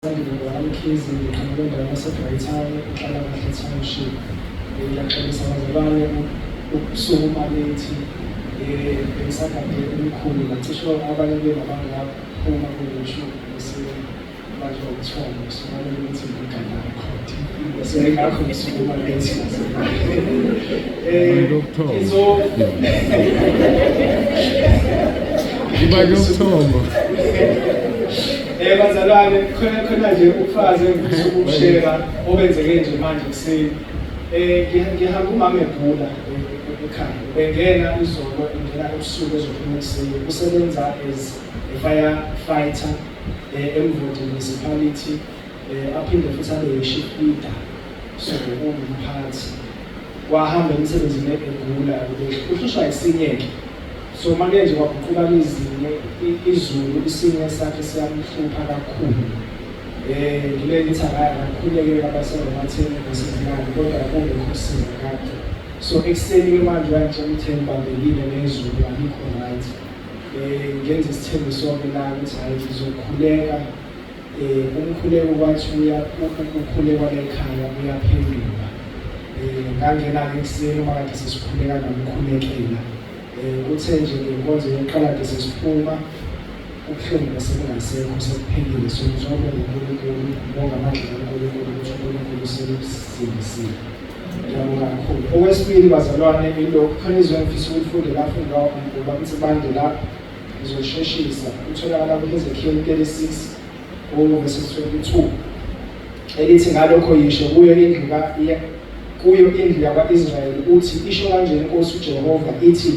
Sandile wakwaMkhize, ngiqhamuka endaweni yaseBrighttown, eNhlalakahle Township. Ngiyaxolisa bazalwane ukusukuma lethi, bengisagade umkhulu ngacishe abanye benu abangaphuma ku-YouTube bese manje ubuthongo, so kwamele ukuthi ngigada record. So ingakho ngisukuma lethi bazalwane. Ngizo Ibake ubuthongo. Bazalwane, khona nje ubufakazi engifisa ukubushera obenzeke nje manje ekuseni. Ngihamba umama egula ekhaya. Bengena izolo, engena ebusuku ezophuma ekuseni. Usebenza as a firefighter eMvoti Municipality, aphinde futhi abe yi-shift leader, so uwumphathi. Wahamba emsebenzini egula, uhlushwa isinye-ke. So make nje kwaguquka izinye izulu, isinye sakhe siyamhlupha kakhulu. Ngile ngithi akakhuleke abaseromatheni besizilani, kodwa kungekho siza kade. So ekuseni-ke manje uyangitshela ukuthi ngibambekile nezulu alikho right. Ngenza isithembiso-ke la ukuthi hhayi ngizokhuleka. Umkhuleko kwathi uya ukukhulekwa ekhaya uyaphendulwa. Ngangena-ke ekuseni uma kade sesikhuleka ngamkhulekela. Kuthe nje ngenkonzo yokuqala kade sesiphuma, ubuhlungu bese bungasekho, sekuphelile. So ngizobonga uNkulunkulu, ngibonga amandla kaNkulunkulu ukuthi uNkulunkulu sekusindisile. Ngiyabonga kakhulu. Okwesibili bazalwane, ilokhu khona izwi engifisa ukulifunde lafundwa ubaba Nsibande la, ngizosheshisa. Kutholakala kuHezekiel 36 verses 22 elithi, ngalokho yisho kuyo indlu ka kuyo indlu yakwa-Israyeli uthi, isho kanje inkosi uJehova ithi,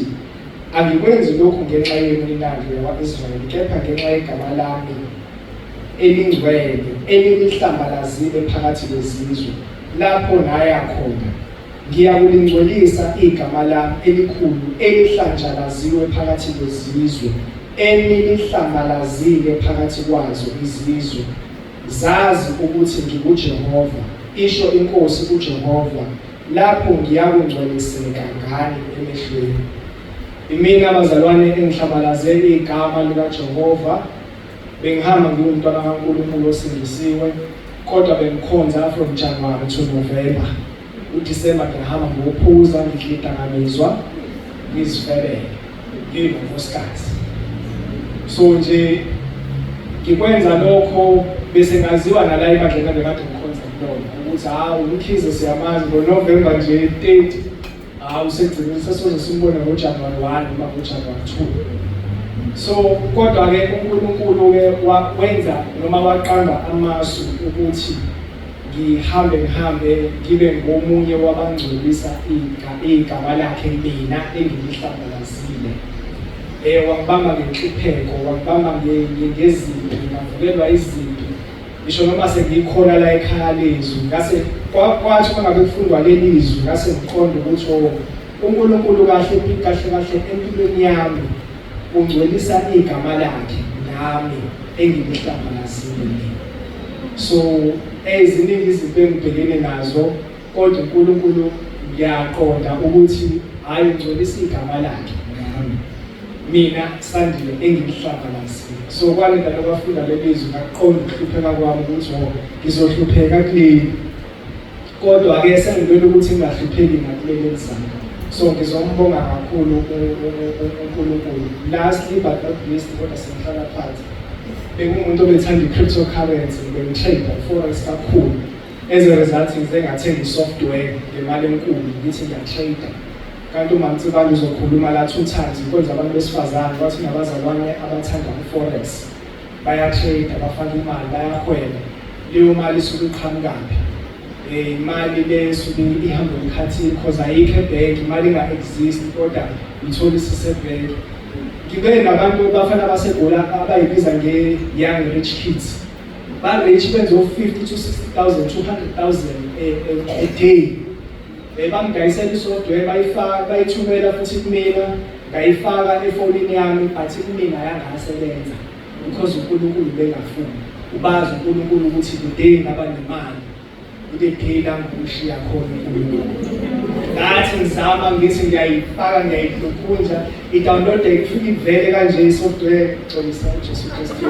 angikwenzi lokhu ngenxa yenu nina ndlu yakwa-Israyeli, kepha ngenxa yegama lami elingcwele enilihlambalazile phakathi kwezizwe lapho naya khona. Ngiyakulingcwelisa igama lami elikhulu elihlanjalaziwe phakathi kwezizwe, enilihlambalazile phakathi kwazo izizwe, zazi ukuthi nginguJehova, isho iNkosi uJehova, lapho ngiyakungcweliseka ngani emehlweni. Imina bazalwane engihlambalaze igama likaJehova. Bengihamba ngiwumntwana kaNkulunkulu osindisiwe, kodwa bengikhonza from January to November. UDecember ngiyahamba ngiyophuza, ngidla idakamizwa, ngizifebele, nginonkosikazi. So nje ngikwenza lokho bese ngaziwa nala ebandleni ebekade ngikhonza kulona ukuthi hawu, uMkhize siyamazi ngoNovember nje 30, hawu, segcine sesoze simbone ngoJanuary 1 noma ngoJanuary 2. So kodwa-ke uNkulunkulu-ke wenza noma waqamba amasu ukuthi ngihambe ngihambe ngibe ngomunye wabangcwelisa igama lakhe mina engilihlambalazile. Wangibamba ngenhlupheko, wangibamba ngezimpi, ngavukelwa izimpi. Ngisho noma sengikhona la ekhaya lezwi, ngase kwathi uma ngabe kufundwa leli zwi ngase ngiqonda ukuthi oh, uNkulunkulu kahle kahle kahle empilweni yami ungcwelisa igama lakhe nami engilihlambalazile. So eziningi izinto engibhekene nazo, kodwa uNkulunkulu ngiyaqonda ukuthi hhayi, ungcwelisa igama lakhe ngami mina Sandile engilihlambalazile. So kwale ndaba abafunda leli zwi ngaqonda ukuhlupheka kwami ukuthi oh, ngizohlupheka kuleli, kodwa-ke sengilwela ukuthi ngingahlupheki ngakuleli elizayo. So ngizombonga kakhulu uNkulunkulu. Lastly but not least, kodwa sengihlala phansi, bengumuntu obethanda i-cryptocurrency, bengitrade forex kakhulu. As a result ngize ngathenga i-software ngemali enkulu, ngithi ngiyatrade. Kanti uma Nsibande uzokhuluma la two times inkonzo abantu besifazane, kwathi nabazalwane abathanda u-forex bayatrade, bafaka imali, bayahweba. Leyo mali isuke iqhamukaphi? Imali le esuke ihamba emkhathini because ayikho ebhenki, imali inga-exist kodwa uyithola isisebhenki. Ngibe nabantu bafana baseGola abayibiza nge-young rich kids, ba-rich, benze o-50 to 60,000, 200,000 a day. Bangidayisela i-software, bayifaka, bayithumela futhi kumina, ngayifaka efonini yami, but kumina yangasebenza because uNkulunkulu bengafuni. Ubazi uNkulunkulu ukuthi the day ngaba nemali, the day la ngikushiya khona uNkulunkulu. Ngathi ngizama ngithi ngiyayifaka, ngiyayihlukunja, i-download ifike ivele kanje i-software, xolisa uJesu Kristu.